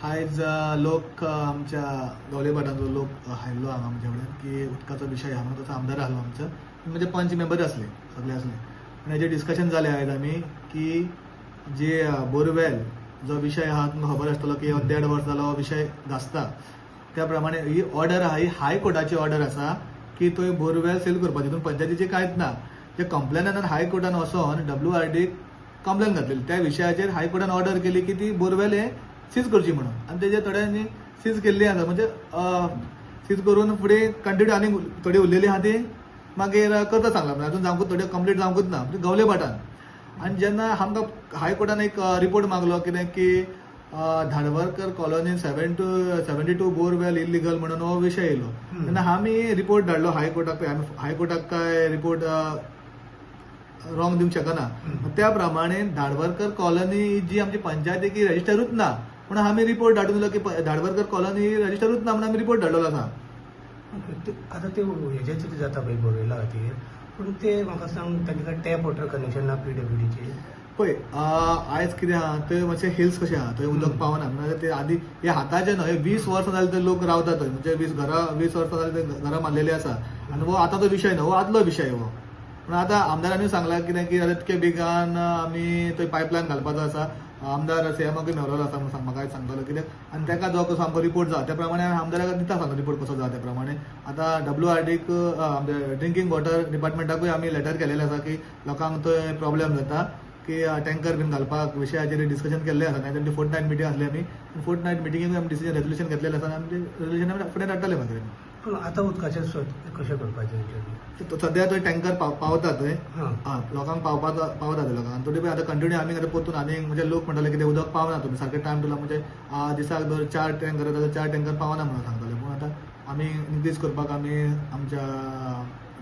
आयज लोक आमच्या गावलेभाटांचो लोक आयिल्लो हांगा आमच्या कडेन की उदकाचो विशय आहा म्हणून. तसो आमदार आसलो आमचो, म्हणजे पंच मेंबर आसले, सगळे आसले आनी हेजेर डिस्कशन जालें आयज आमी की जे बोरवेल जो विशय आहा, तुमकां खबर आसतलो की हो देड वर्स जालो हो विशय गाजता. त्या प्रमाणे ही ऑर्डर आहा, ही हायकोर्टाची ऑर्डर आसा की थंय बोरवेल सील करपाची. तितून पंचायतीची कांयच ना. जे कंप्लेननान हायकोर्टान वचोन डब्ल्यूआरडीक कंप्लेन घातलेली, त्या विशयाचेर हायकोर्टान ऑर्डर केली की ती बोरवेल हे सीज करची म्हणून. आनी तेजे थोड्यांनी सीज केल्ली आसा, म्हणजे सीज करून फुडें कंटिन्यू आनीक थोडी उरलेली आहा ती मागीर करता सांगला. म्हणजे अजून जावंकूच, थोडे कंप्लीट जावंकूच ना, म्हणजे गवले भाटान. आनी जेन्ना आमकां हायकोर्टान एक रिपोर्ट मागलो कितें की धाडवरकर colony 7 to 72 borewell illegal म्हणून हो विशय येयलो, तेन्ना आमी रिपोर्ट धाडलो हायकोर्टाक. आमी हायकोर्टाक काय रिपोर्ट रॉंग दिवंक शकना. त्या प्रमाणे धाडवरकर कॉलनी जी आमची पंचायतीक रजिस्टरूच ना म्हणून आमी रिपोर्ट धाडून दिलो की धाडवरकर कॉलनी रजिस्टरूच ना म्हणून आमी रिपोर्ट धाडलेलो आसा. आतां ते हेजें कितें जाता पळय बोरवेला खातीर, पूण ते म्हाका सांग, तांकां टॅप वॉटर कनेक्शन ना पीडब्ल्यूडीचें? पळय, आयज कितें आहा, थंय मातशे हिल्स कशें आहा, थंय उदक पावना. म्हणजे ते आदी हे हाताचे न्हय, 20 वर्सां जाली ते लोक रावता थंय. म्हणजे 20 घरां, 20 वर्सां जाली ते घरां बांदलेली आसा. आनी हो आतांचो विशय न्हय, हो आदलो विशय हो. पूण आतां आमदारांनी सांगलां कितें की जाल्यार इतके बेगान आमी थंय पायपलायन घालपाचो आसा. आमदार सीएमाकूय मेळलेलो आसा म्हणून म्हाका आयज सांगतालो कित्याक. आनी ताका जो कसो आमकां रिपोर्ट जाता त्या प्रमाणे आमी आमदाराक दिता सांगता रिपोर्ट कसो जाता त्या प्रमाणे. आतां डब्ल्यूआरडीक, आमच्या ड्रिंकींग वॉटर डिपार्टमेंटाकूय आमी लेटर केलेलें आसा की लोकांक थंय प्रॉब्लेम जाता की टँकर बीन घालपाक विशयाचेर डिस्कशन केल्लें आसा. आनी तांची फोर्ट नायट मिटींग आसली. आमी फोर्ट नायट मिटिंगेकूय आमी डिसिजन रेजोल्युशन घेतलेलें आसा आनी आमचें रेजोल्युशन आमी फुडें धाडटले मागीर. पूण आतां उदकाचें कशें करपाचें तेंच्यांनी? सद्या थंय टँकर पावता थंय. हां. लोकांक पावपाक पावता थंय लोकांक. आनी थोडी आतां कंटिन्यू आमी आतां परतून आनीक, म्हणजे लोक म्हणटाले कितें उदक पावना, तुमी सारकें टायम दिला, म्हणजे दिसाक जर चार टँकर येता जाल्यार चार टँकर पावना म्हणून सांगताले. पूण आतां आमी इन्क्रीज करपाक आमी आमच्या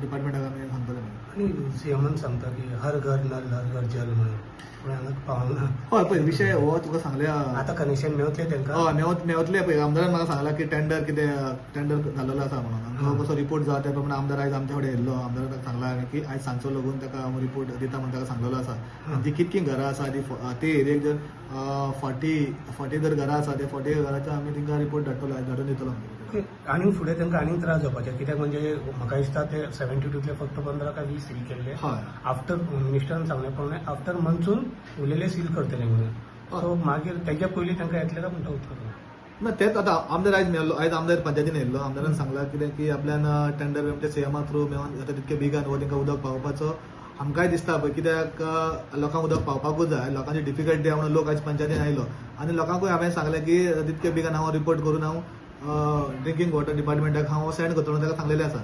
डिपार्टमेंटाक आमी सांगतले मागीर. आनी सीएमान सांगता की हर घर नल, हर घर जल म्हणून, पूण हांगा पावना. हय, पळय, विशय हो तुका सांगले. आतां कनेक्शन मेवतलें तांकां? हय, मेवतले. पळय, आमदारान म्हाका सांगला की टेंडर कितें टेंडर घाल्लेलो आसा म्हणून. आनी तो कसो रिपोर्ट जाता त्या प्रमाणे आमदार आयज आमच्या फुडें येयल्लो. आमदारान ताका सांगला हांवें की आयज सांजचो लगून ताका हांव रिपोर्ट दिता म्हणून ताका सांगलेलो आसा. आनी ती कितकीं घरां आसा ती ते एरियेक जर 40 40 जर घरां आसा, त्या 40 घरांचो आमी तांकां रिपोर्ट धाडटलो, आयज धाडून दितलो आमी. आनी फुडें तांकां आनीक त्रास जावपाचे कित्याक, म्हणजे म्हाका दिसता ते 72तले फक्त 15 काय 20 सील केल्ले. आफ्टर मिनिस्टरान सांगले प्रमाणे आफ्टर मनसून उरलेले सील करतले म्हणून. सो मागीर तेज्या पयलीं तांकां येतलें काय म्हणटा उदक? ना, तेच आतां आमदार आयज मेळ्ळो. आयज आमदार पंचायतीन येयल्लो. आमदारान सांगला कितें की आपल्यान टेंडर आमच्या सीएमा थ्रू मेळोन आतां तितके बेगान हो तांकां उदक पावोवपाचो आमकांय दिसता पळय, कित्याक लोकांक उदक पावपाकूच जाय. लोकांची डिफिकल्टी आहा म्हणून लोक आयज पंचायतीन आयलो. आनी लोकांकूय हांवें सांगलें की तितके बेगान हांव रिपोर्ट करून हांव ड्रिंकींग वॉटर डिपार्टमेंटाक हांव सेंड करतलो म्हणून ताका सांगलेलें आसा.